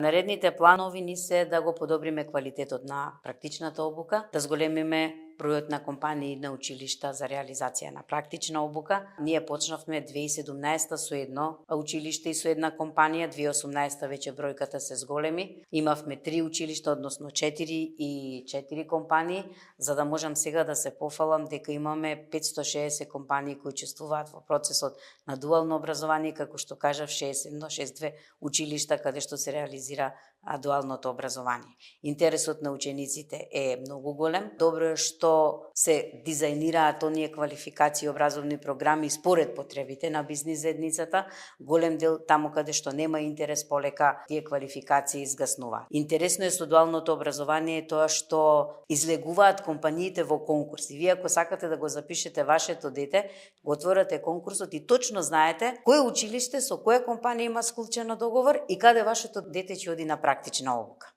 Наредните планови ни се да го подобриме квалитетот на практичната обука, да зголемиме бројот на компании и на училишта за реализација на практична обука. Ние почнавме 2017 со едно училиште и со една компанија, 2018 веќе бројката се зголеми. Имавме 3 училишта, односно 4 и 4 компании, за да можам сега да се пофалам дека имаме 560 компании кои учествуваат во процесот на дуално образование, како што кажав 6162 училишта каде што се реализира дуалното образование. Интересот на учениците е многу голем. Добро е што се дизајнираат оние квалификации и образовни програми според потребите на бизнис заедницата. Голем дел таму каде што нема интерес, полека тие квалификации изгаснуваат. Интересно е со дуалното образование тоа што излегуваат компаниите во конкурси. Вие ако сакате да го запишете вашето дете, го отворате конкурсот и точно знаете кое училиште со која компанија има склучено договор и каде вашето дете ќе оди на практична обука.